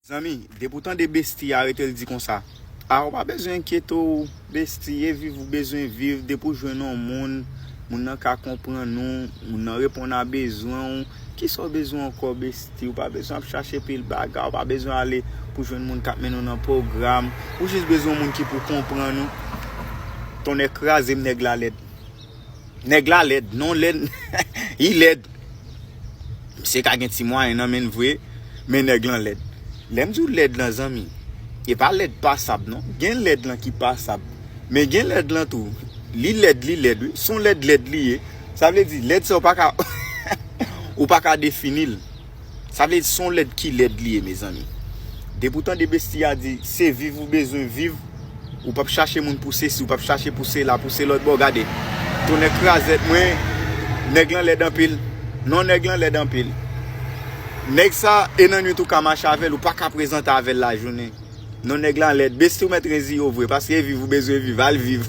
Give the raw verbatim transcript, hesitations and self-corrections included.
Zanmi, depi w tande Besti a rete l di konsa, a ou pa bezwen enkyete w, Besti, e viv ou bezwen viv, depi w jwenn yon moun, moun nan ka konprann ou, moun nan reponn a bezwen w, kisa w bezwen ankò, Besti? Ou pa bezwen ap chache pil bagay, ou pa bezwen ale pou jwenn moun k ap mennen w nan pwogram, ou jis bezwen yon moun ki pou konprann ou. Tonnè kraze m, nèg la lèd. Nèg la lèd, non lèd, li lèd. Misye ka gen ti mwayen nan men l vre, men nèg lan lèd. Lè m di w lèd lan, zanmi, e pa lèd pasab non. Gen lèd lan ki pasab, men gen lèd lan tou. Li lèd, li lèd wi. Se yon lèd lèd li ye. Sa vle di lèd sa ou pa ka ou pa ka defini l. Sa vle di se yon lèd ki lèd li ye, mezanmi. Depi w tande Besti a di se viv ou bezwen viv, ou p ap chache moun pou sesi, ou p ap chache pou sela, pou se lòt bò, gade. Tonnè krazèt mwen, nèg lan lèd anpil. Non, nèg lan lèd anpil. Nèg sa, e nan nwit ou ka mache avè l, ou pa ka prezante avè l lajounen. Non, nèg lan lèd. Besti, ou mèt reziye w vre, paske e viv ou bezwen viv, al viv.